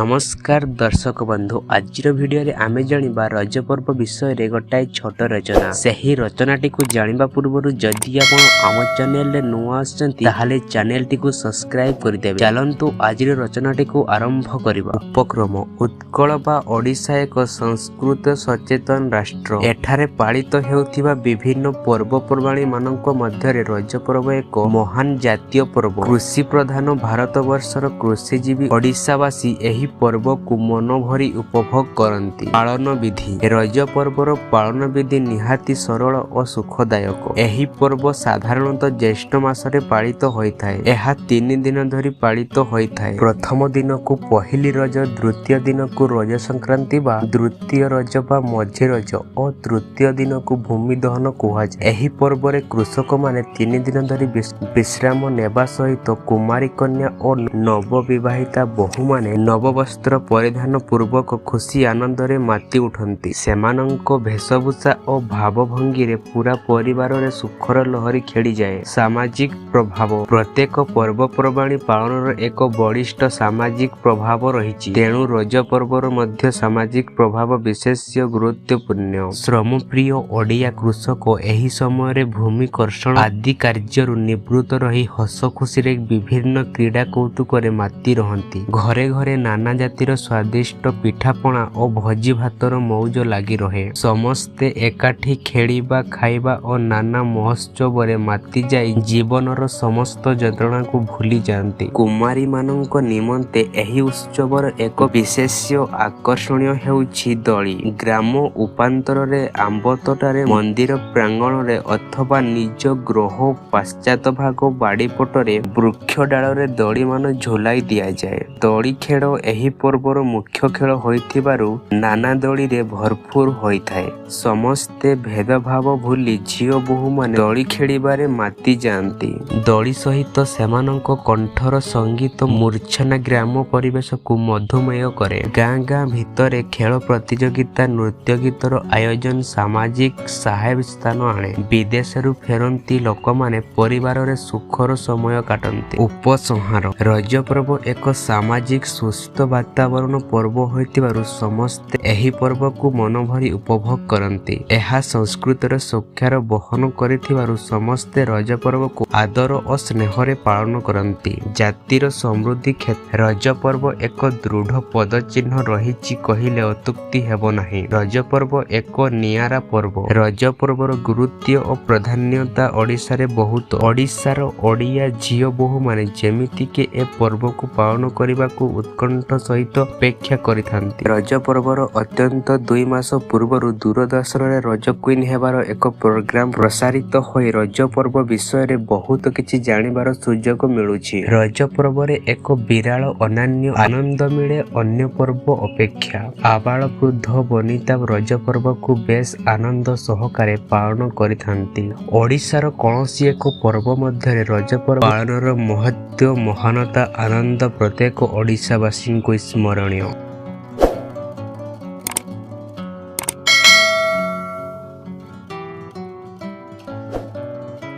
ନମସ୍କାର ଦର୍ଶକ ବନ୍ଧୁ, ଆଜିର ଭିଡ଼ିଓରେ ଆମେ ଜାଣିବା ରଜ ପର୍ବ ବିଷୟରେ ଗୋଟାଏ ଛୋଟ ରଚନା। ସେହି ରଚନାଟିକୁ ଜାଣିବା ପୂର୍ବରୁ ଯଦି ଆପଣ ଆମ ଚ୍ୟାନେଲରେ ନୂଆ ଆସିଛନ୍ତି, ତାହେଲେ ଚ୍ୟାନେଲଟିକୁ ସବସ୍କ୍ରାଇବ କରିଦେବେ। ଚାଲନ୍ତୁ, ଆଜିର ରଚନାଟିକୁ ଆରମ୍ଭ କରିବା। ଉପକ୍ରମ: ଉତ୍କଳ ବା ଓଡ଼ିଶା ଏକ ସଂସ୍କୃତ ସଚେତନ ରାଷ୍ଟ୍ର। ଏଠାରେ ପାଳିତ ହେଉଥିବା ବିଭିନ୍ନ ପର୍ବପର୍ବାଣୀ ମାନଙ୍କ ମଧ୍ୟରେ ରଜ ପର୍ବ ଏକ ମହାନ ଜାତୀୟ ପର୍ବ। କୃଷି ପ୍ରଧାନ ଭାରତବର୍ଷର କୃଷିଜୀବୀ ଓଡ଼ିଶାବାସୀ ଏହି ପର୍ବକୁ ମନଭରି ଉପଭୋଗ କରନ୍ତି। ପାଳନ ବିଧି: ରଜ ପର୍ବର ପାଳନ ବିଧି ନିହାତି ସରଳ ଓ ସୁଖଦାୟକ। ଏହି ପର୍ବ ସାଧାରଣତଃ ଜ୍ୟେଷ୍ଠ ମାସରେ ପାଳିତ ହୋଇଥାଏ। ଏହା 3 ଦିନ ଧରି ପାଳିତ ହୋଇଥାଏ। ପ୍ରଥମ ଦିନକୁ ପହିଲି ରଜ, ଦ୍ୱିତୀୟ ଦିନକୁ ରଜ ସଂକ୍ରାନ୍ତି ବା ଦ୍ୱିତୀୟ ରଜ ବା ମଝି ରଜ ଓ ତୃତୀୟ ଦିନକୁ ଭୂମି ଦହନ କୁହାଯାଏ। ଏହି ପର୍ବରେ କୃଷକମାନେ 3 ଦିନ ଧରି ବିଶ୍ରାମ ନେବା ସହିତ କୁମାରୀ କନ୍ୟା ଓ ନବବିବାହିତା ବୋହୂମାନେ ନବବସ୍ତ୍ର ପରିଧାନ ପୂର୍ବକ ଖୁସି ଆନନ୍ଦରେ ମାତି ଉଠନ୍ତି। ସେମାନଙ୍କ ବେଶଭୂଷା ଓ ଭାବଭଙ୍ଗୀରେ ପୂରା ପରିବାରରେ ସୁଖର ଲହରୀ ଖେଳିଯାଏ। ସାମାଜିକ ପ୍ରଭାବ: ପ୍ରତ୍ୟେକ ପର୍ବପର୍ବାଣୀ ପାଳନର ଏକ ବଳିଷ୍ଠ ସାମାଜିକ ପ୍ରଭାବ ରହିଛି। ତେଣୁ ରଜ ପର୍ବର ମଧ୍ୟ ସାମାଜିକ ପ୍ରଭାବ ବିଶେଷ ଗୁରୁତ୍ୱପୂର୍ଣ୍ଣ। ଶ୍ରମପ୍ରିୟ ଓଡ଼ିଆ କୃଷକ ଏହି ସମୟରେ ଭୂମି କର୍ଷଣ ଆଦି କାର୍ଯ୍ୟରୁ ନିବୃତ୍ତ ରହି ହସଖୁସିରେ ବିଭିନ୍ନ କ୍ରୀଡ଼ା କୌତୁକରେ ମାତି ରହନ୍ତି। ଘରେ ଘରେ ନାନା ଜାତିର ସ୍ୱାଦିଷ୍ଟ ପିଠାପଣା ଓ ଭୋଜିଭାତର ମଉଜ ଲାଗି ରହେ। ସମସ୍ତେ ଏକାଠି ଖେଳିବା, ଖାଇବା ଓ ନାନା ମହୋତ୍ସବରେ ମାତିଯାଇ ଜୀବନର ସମସ୍ତ ଯନ୍ତ୍ରଣାକୁ ଭୁଲି ଯାଆନ୍ତି। କୁମାରୀମାନଙ୍କ ନିମନ୍ତେ ଏହି ଉତ୍ସବର ଏକ ବିଶେଷ ଆକର୍ଷଣ ହେଉଛି ଦୋଳି। ଗ୍ରାମ ଉପାନ୍ତରରେ, ଆମ୍ବତୋଟାରେ, ମନ୍ଦିର ପ୍ରାଙ୍ଗଣରେ ଅଥବା ନିଜ ଗୃହ ପଶ୍ଚାତଭାଗ ବାଡ଼ିପଟରେ ବୃକ୍ଷ ଡାଳରେ ଦୋଳିମାନ ଝୁଲାଇ ଦିଆଯାଏ। ଦୋଳି ଖେଳ ଏହି ପର୍ବର ମୁଖ୍ୟ ଖେଳ ହୋଇଥିବାରୁ ନାନା ଦୋଳିରେ ଭରପୁର ହୋଇଥାଏ। ସମସ୍ତେ ଭେଦଭାବ ଭୁଲି ଝିଅ ବୋହୂମାନେ ଦୋଳି ଖେଳିବାରେ ମାତି ଯାଆନ୍ତି। ଦୋଳି ସହିତ ସେମାନଙ୍କ କଣ୍ଠର ସଙ୍ଗୀତ ମୂର୍ଚ୍ଛନା ଗ୍ରାମ ପରିବେଶକୁ ମଧୁମୟ କରେ। ଗାଁ ଗାଁ ଭିତରେ ଖେଳ ପ୍ରତିଯୋଗିତା, ନୃତ୍ୟଗୀତର ଆୟୋଜନ ସାମାଜିକ ସହାବସ୍ଥାନ ଆଣେ। ବିଦେଶରୁ ଫେରନ୍ତି ଲୋକମାନେ ପରିବାରରେ ସୁଖର ସମୟ କାଟନ୍ତି। ଉପସଂହାର: ରଜ ପର୍ବ ଏକ ସାମାଜିକ ସୁସ୍ଥ ବାତାବରଣ ପର୍ବ ହୋଇଥିବାରୁ ସମସ୍ତେ ଏହି ପର୍ବକୁ ମନଭରି ଉପଭୋଗ କରନ୍ତି। ଏହା ସଂସ୍କୃତିର ସ୍ୱାକ୍ଷର ବହନ କରିଥିବାରୁ ସମସ୍ତେ ରଜ ପର୍ବକୁ ଆଦର ଓ ସ୍ନେହରେ ପାଳନ କରନ୍ତି। ଜାତିର ସମୃଦ୍ଧି କ୍ଷେତ୍ରରେ ରଜ ପର୍ବ ଏକ ଦୃଢ଼ ପଦଚିହ୍ନ ରହିଛି କହିଲେ ଅତ୍ୟୁକ୍ତି ହେବ ନାହିଁ। ରଜ ପର୍ବ ଏକ ନିଆରା ପର୍ବ। ରଜ ପର୍ବର ଗୁରୁତ୍ୱ ଓ ପ୍ରାଧାନ୍ୟତା ଓଡ଼ିଶାରେ ବହୁତ। ଓଡ଼ିଶାର ଓଡ଼ିଆ ଝିଅ ବୋହୂମାନେ ଯେମିତିକି ଏ ପର୍ବକୁ ପାଳନ କରିବାକୁ ଉତ୍କଣ୍ଠା ସହିତ ଅପେକ୍ଷା କରିଥାନ୍ତି। ରଜ ପର୍ବର ଅନ୍ତତଃ 2 ମାସ ପୂର୍ବରୁ ଦୂରଦର୍ଶନରେ ରଜ କୁଇନ୍ ହେବାର ଏକ ପ୍ରୋଗ୍ରାମ ପ୍ରସାରିତ ହୋଇ ରଜ ପର୍ବ ବିଷୟରେ ବହୁତ କିଛି ଜାଣିବାର ସୁଯୋଗ ମିଳୁଛି। ରଜ ପର୍ବରେ ଏକ ବିରଳ ଅନନ୍ୟ ଆନନ୍ଦ ମିଳେ ଅନ୍ୟ ପର୍ବ ଅପେକ୍ଷା। ଆବାଳ ବୃଦ୍ଧ ବନିତା ରଜ ପର୍ବକୁ ବେଶ୍ ଆନନ୍ଦ ସହକାରେ ପାଳନ କରିଥାନ୍ତି। ଓଡ଼ିଶାର କୌଣସି ଏକ ପର୍ବ ମଧ୍ୟରେ ରଜ ପର୍ବ ପାଳନର ମହତ୍ତ୍ୱ, ମହାନତା, ଆନନ୍ଦ ପ୍ରତ୍ୟେକ ଓଡ଼ିଶାବାସୀଙ୍କୁ ସ୍ମରଣୀୟ।